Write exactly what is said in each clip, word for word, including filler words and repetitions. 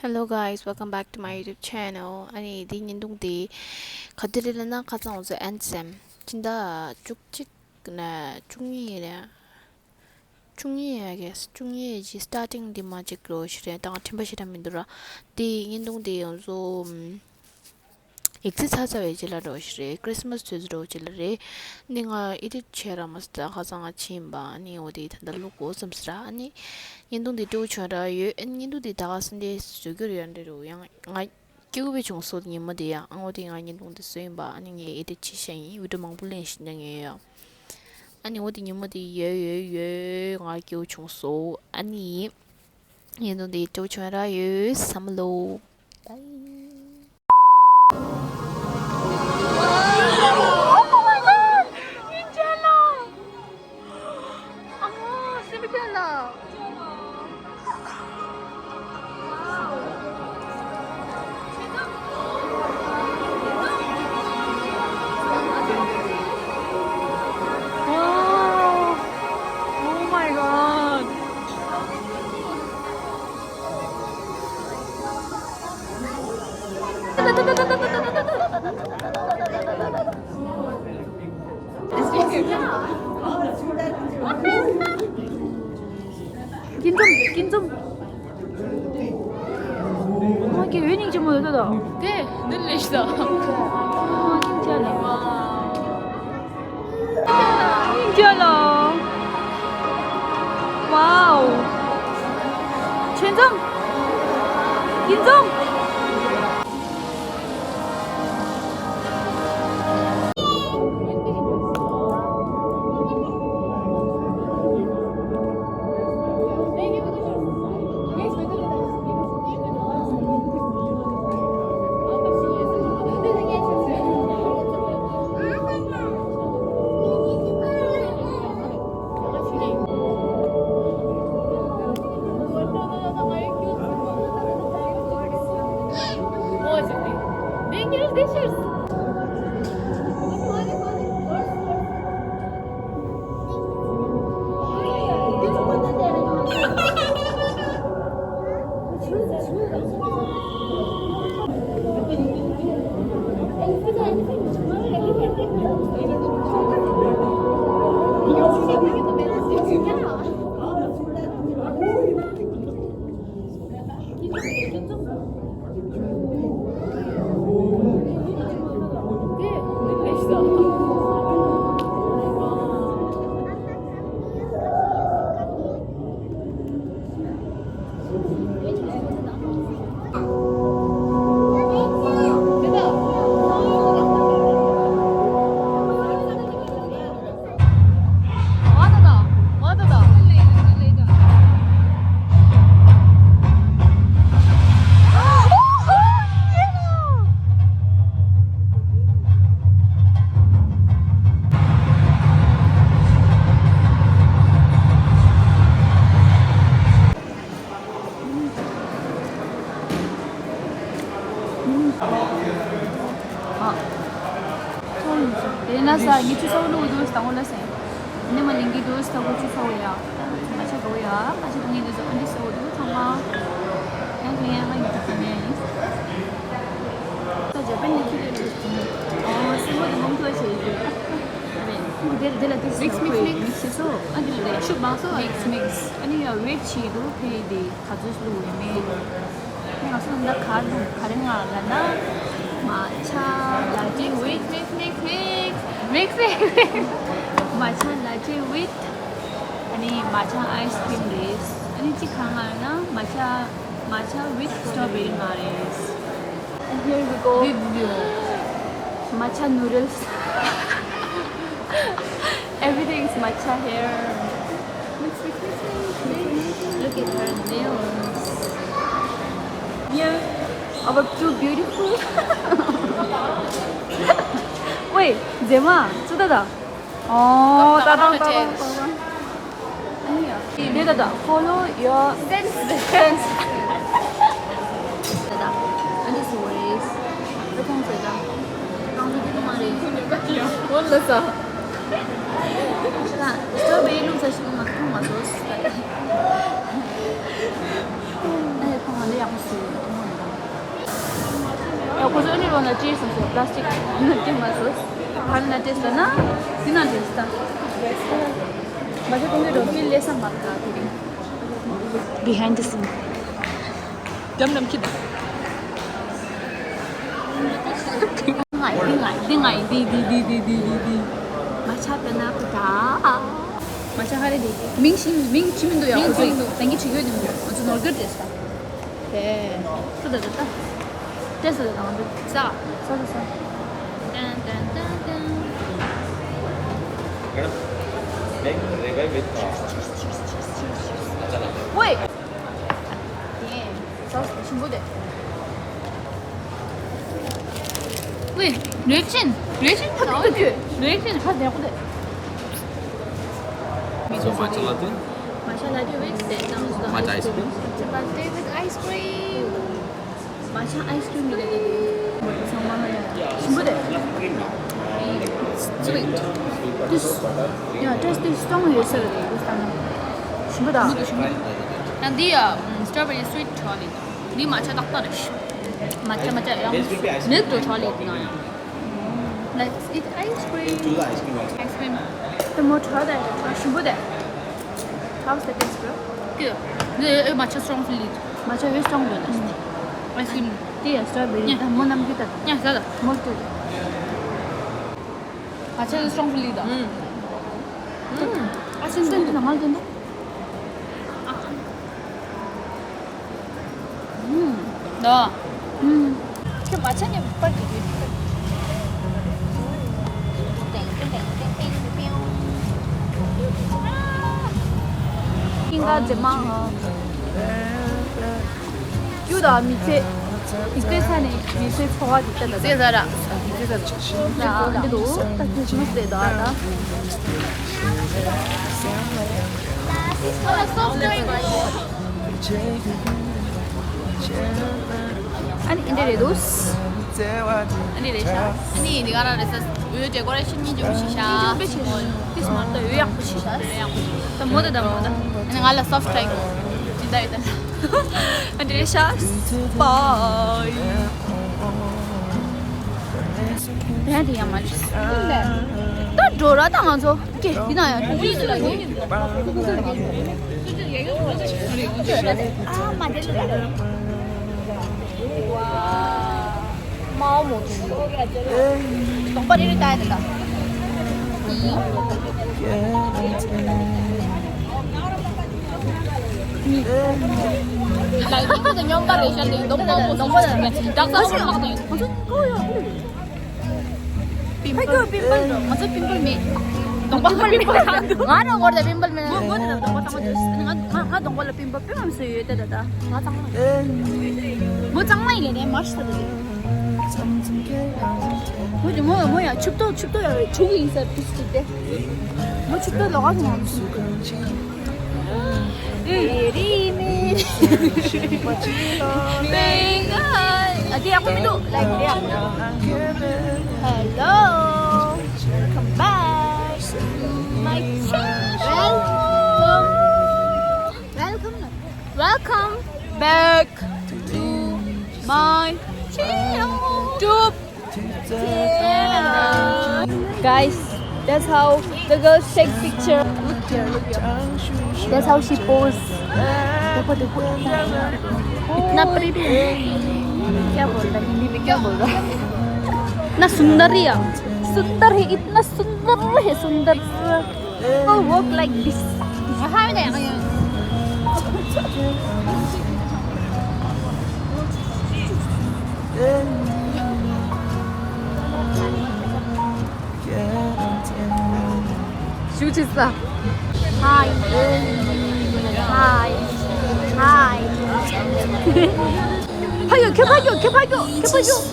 Hello guys, welcome back to my YouTube channel. ཨ་ནི་འདི་བརྙན་ཐུང་འདི་ག་དུས་རེད་ལབ་ན་ཁ་སང་ང་ཚོ་ཨན་སེམ་སྤྱི་ཟླ་བཅུ་གཅིག་ན་བཅུ་གཉིས་རེད། བཅུ་གཉིས་ཡ་གི་བཅུ་གཉིས་ཀྱི་སི་ཊར་ཊིང་འདི་མ་གཅིག་རོ་ཞིག་རེད། ད་ང་དྲན་པ་ཞེ་དྲག་མི་འདུག་ར། འདི་བརྙན་ཐུང་འདི་ང་ཚོ་ཡིག་ཚིག་ཚ་ཚ་བའི་རྗེས་ལ་འགྲོ་ཞིག་རེད། ཁྲིས་མས་དུས་ཚོད་འགྲོ་རྗེས་ལ་རེད། ནི་ང་ཨེ་ཌིཊ་བྱས་ར་མ་ཟད་ཁ་སང་ང་ཕྱིན་པ་ནི་འོ་དེ་ད་ལྟ་བླུག་གོ་བསམ་སི་ར། ནི་བརྙན་ཐུང་འདི་སྤྲོ་བྱུང་ར་ཡོད། ཨ་ནི་བརྙན་ཐུང་འདི་ད་ག་སེ་འདྲས་བཟོ་རྒྱུར་ཡོད་འདྲ་རུ་ཡང་ང་སྐྱིད་པོ་བྱུང་སོང་ཉི་མ་དེ་ཡང་། ཨ་འོ་དེ་ང་བརྙན་ཐུང་འདི་བཟོས་ཡིན་པ། ཨ་ནི་ངས་ཨེ་ཌིཊ་བྱས་ཤག་ཡིན། བི་ཌིའོ་མང་པོ་ལེན་ཤེས་ན་ངས་ཡོད། ཨ་ནི་འོ་དེ་ཉི་མ་དེ་ཡོད་ཡོད་ཡོད་ང་སྐྱིད་པོ་བྱུང་སོང་། ཨ་ནི་བརྙན་ཐུང་འདི་སྤྲོ་བྱུང་ར་ཡོད་བསམ་ལོ། Bye. Oh my God! Ninja ལ། ཨ་མ། སེམས་པ་ཅན་ལ། Wow! Oh my God! སྐྱིད་འཛོམས། སྐྱིད་འཛོམས། ཨ་མ་གི་འོད་སྙིང་རྗེ་མོ་ཡོད་ད། དེ་འདི་ལས་ཤི་ད། ཨ་མ་སྙིང་རྗེ་ལ། སྙིང་རྗེ་ལ། Wow! ཆོས་འཛོམས། སྐྱིད་འཛོམས། དེ་ན་ས་ངི་ཆུ་ཚ་བོ་ལུག་འདུག་དང་པོ་ལ་སེ། ནི་མ་ལིང་གི་འདུག་ས་གོ་ཆུ་ཚ་བོ་ཡ། ང་ཆ་གོ་ཡ། ང་ཆ་ངི་འདུག་ས་ཨ་འདི་ས་བོ་འདུག་ཚང་མ། ཡང་ཁྱེད་ཡང་ང་ཡི་འདུག་ས་ནས་ཡིན། ད་ཇ་པན་ནི་ཁྱི་ལས་འདུག་ཨོ་སི་མོ་དེ་མང་ཐོས་བྱེད་ཡི་འདུག་ཨ་རེད། དེ་དེ་ལ་དེ་མིག་སི་མིག་སི་མིག་སི་མིག་སི་སོ་ཨ་འདི་ལ་རེད་ཤུག་མང་སོ་ཨ་མིག་སི་མིག་སི་ཨ་ནི་ཡ་ཝེཊ་བྱེད་འདུག་ཕེ་དེ། ག་ཚོད་བླུགས་ཡོད་མེད། ང་ཚོ་འདི་ག་རུ་ག་རེ་ང་ལ་ན། མ་ཆ་ལ་ཅི་ཝིད་མིག་སི་མིག་སི་མིག་སི་མིག་སི། མ་ཆ་ལ་ཅི་ཝིད། ཨ་ནི་མ་ཆ་ཨའི་སི་ཁི་རིམ་རེད། ཨ་ནི་ཅི་ག་ང་ལ་ན་མ་ཆ་མ་ཆ་ཝིད་སི་ཊོ་བེ་རི་ང་རེད། And here we go. མ་ཆ་ནུ་རལ་སི། Everything is matcha here. Mix, mix, mix, mix, mix. Look at her nails. Yeah, our two beautiful. Wait, Zema, ཙི་ད་ད། ཨོ། ད་ད་ད་ད་ད། ཨ་ནི་ཡ། དེ་ད་ད། Follow your sense. Sense. ད་ད། ཨ་ནི་སུ་རེད། ད་ཁོང་ཚོ་ད། རང་ཚོ་དེ་ཚོ་མ་རེད། འོ་ལ་ས། ད་སི་ཊོ་བེ་རི་ལུག་ས་ཞིག་མ་མཐོང་མ་སོང་། ཨ་ཡ་ཁོང་ང་ལ་ཡག་པོ་བཟོས། ཁོ་ཚོ་ཨ་ནི་རོ་ལ་ཅི་བསམ་སོང་། པ་ལ་སི་ཊིག་ནང་ལ་སྐྱེལ་མ་སོང་། ཕར་ན་ཏེས་ལ་ན་དེ་ན་ཏེས་ད། མ་ཤ་གཏོང་གི་འགྲོ་ཕི་ལེ་ས་མ་ཁ་དེ་རིང་། Behind the scene. ལྡམ་ལྡམ་ཁྱི་དང་། ང་འདི་ང་འདི་ང་འདི་འདི་འདི་འདི་འདི་འདི། མ་ཆ་པེ་ན་ཁུ་ད། མ་ཆ་ཧ་རེ་འདི། མིང་ཤིང་མིང་ཆི་མིན་འདུག་ཡ། ཁོ་ཚོ་ཡིན་འདུག། ད་གི་ཆི་གོ་འདི་མོ་ང་ཚོ་ནོར་གི་ཏེས་ད། དེ། སུ་ད་ད་ད། ཏེས་ད་ད་ང་འདི་ས། ས་ས་ས། ཏན་ཏན་ཏན་ཏན། ཝེ། དེ། ས་ཞིམ་པོ་དེ། ཝེ། རེག་ཤན། རེག་ཤན་ཕ་དེ་ཁྱོད། རེག་ཤན་ཕ་དེ་ཁོ་དེ། So matcha latte, མ་ཆ་ལ་ཏེ་ཝེ་དེ་དང་། Matcha ice cream. Matcha latte with ice cream. མ་ཆ་ཨའི་སི་ཀྲིམ་རེད་དེ། ཚང་མ་ལ་ཡ་ཞིམ་པོ་རེད། Sweet. This, yeah, taste is strong ཡོད་ས་རེད། This time. ཞིམ་པོ་དང་། ཡང་འདི་ཡ་strawberry sweet ཆོག་ལེ། འདི་མ་ཆ་ཏག་ཏག་རེད། མ་ཆ་མ་ཆ་ཡང་milk ཆོག་ལེ་འདི་ན་ཡང་། Let's eat ice cream. Ice cream. དེ་མོ་ཆོག་དེ་ཞིམ་པོ་དེ། How's the taste, bro? Good. The uh, matcha strong flavor. Matcha very strong one. Ice cream. དེ་ཡ་strawberry དང་མོ་རྣམས་ཀྱི་ད། Yeah, ཟ་ལ། མོ་ཏུ། Matcha strong flavor. Mm. Mm. Ice cream ནང་ལ་དེ་འདུག། ཨུམ། ད། ཨུམ། ཁྱོད་མ་ཆ་ནས་པར་གྱི་ཡོད། ཀིང་ག་ཛེ་མ་ཧ། ཀྱུ་དང་མི་ཚེ། མི་ཚེ་ས་ནས་མི་ཚེ་འཚོ་བ་འདི་ལྟ་ད། ཟེར་ཟ་ར། ད་འདི་འདུག་ད་ཁྲིས་མ་སི་རེད་ད་ད། ཨ་ནི་འདི་རེད་འདུག། ཨ་ནི་རེད་ཤག། ཨ་ནི་འདི་ག་རང་རེད་ས། འོད་ཌེ་ཀོ་རེ་ཤན་གཉིས་འཇོམས་ཤིག་ཤག། འཇོམས་པའི་ཆེད་དུ་ཏིས་མ་ད་འོད་ཡག་པོ་ཞིག་ཤག། འོད་ཡག་པོ་ཞིག་ཤག། ད་མོ་ད་ད་མོ་ད། ཨ་ནི་ང་ལ་སོབ་ཊི་ཊའི་གོ། འདི་ད་ཡོད་ད། ཨ་འདི་རེད་ཤག། བའི། ཡང་དེ་ཡང་མ་རེད། ད་འགྲོ་ར་ད་ང་ཚོ། ཀེ་འདི་ན་ཡང་ཁུ་ཁུ་ལ་ཡོད། ཨ་མ་དེ་ལ་ལ། ཝ། མའོ་མོ་དུ། དོག་པ་རེ་རེ་ལྟ་ཡ་དེ་ལ། ལའི་ཁོ་ཚོ་སྨྱོན་པ་རེད་ཤག་ནི་གདོང་མང་པོ་སོང་ཤག་ནི་བྲག་ཚ་པོ་ལྷག་དང་ཡོད། ཕ་གི་པིམ་པལ་འགྲོ། ང་ཚོ་པིམ་པལ་མེད། གདོང་པ་པིམ་པལ་མེད། ང་རང་འཁོར་དེ་པིམ་པལ་མེད། ངོ་ངོ་དེ་དང་གདོང་པ་ཚང་མ་འགྲོ། ང་ང་ང་གདོང་པ་ལ་པིམ་པལ་པིམ་པལ་སུ་ཡོད་དེ་ད་ད། ང་གཙང་མ་ཡིན། མོ་གཙང་མ་ཡིན་ལེ་ནས་མར་ཤི་ད་དེ། མོ་དེ་མོ་མོ་ཡ་ཆུབ་ཏོ་ཆུབ་ཏོ་ཡ་ཆུ་གི་ཡིན་ས་ཕི་སི་དེ། མོ་ཆུབ་ཏོ་ལོག་ག་སོང་ང་། ཨ་དེ་ཡག་པོ་མི་འདུག། ལའིག་དེ་ཡག་པོ་འདུག། Hello, welcome back to my channel. Welcome, welcome back to my channel. Guys, that's how the girls take picture. Look here, look here. That's how she pose. देखो, देखो। इतना pretty। क्या बोल रहा है? हिंदी में क्या बोल रहा है? इतना सुंदर है। सुंदर है, इतना सुंदर है, सुंदर। Oh, walk like this. ཞུ་ཅི་ས། Hi. Hi. Hi. ཕ་གི་ཁྱོད་ཕ་གི་ཁྱོད་ཕ་གི་ཁྱོད་ཕ་གི། ཁྱོད་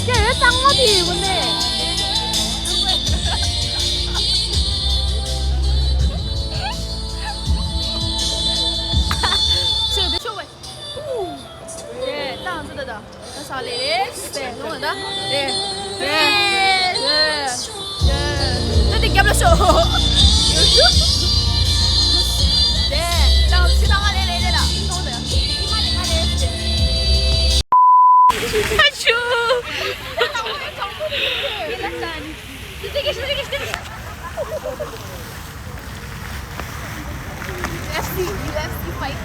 གཙང་མ་དེ་ཡོད་གོ་ནས། ཁྱོད་དེ་ཤོག་བས། ས་ལེ་རེད། དེ་ཡོང་ད། དེ། དེ། དེ། དེ་དེ་རྒྱབ་ལ་ཤོག་དེ། ད་ཕྱི་ལ་ང་ལེ་རེད་ལ། ཡོང་ད། ཨ་ཆུ། U F C, U F C fight.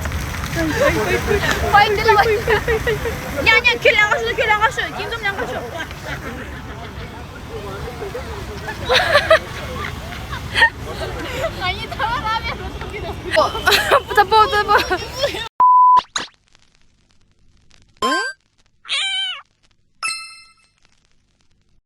Fight, fight, fight, fight. ཉ་ཉ་ཁྱོད་ལང་ཀ་ཤོག་ཁྱོད་ལང་ཀ་ཤོག་ཁྱིམ་ཚང་ལང་ཀ་ཤོག་ང་གཉིས་ཐ་བ་ར་བའི་རུ་ཐུག་གི་འདུག་ད་པོ་ད་པོ།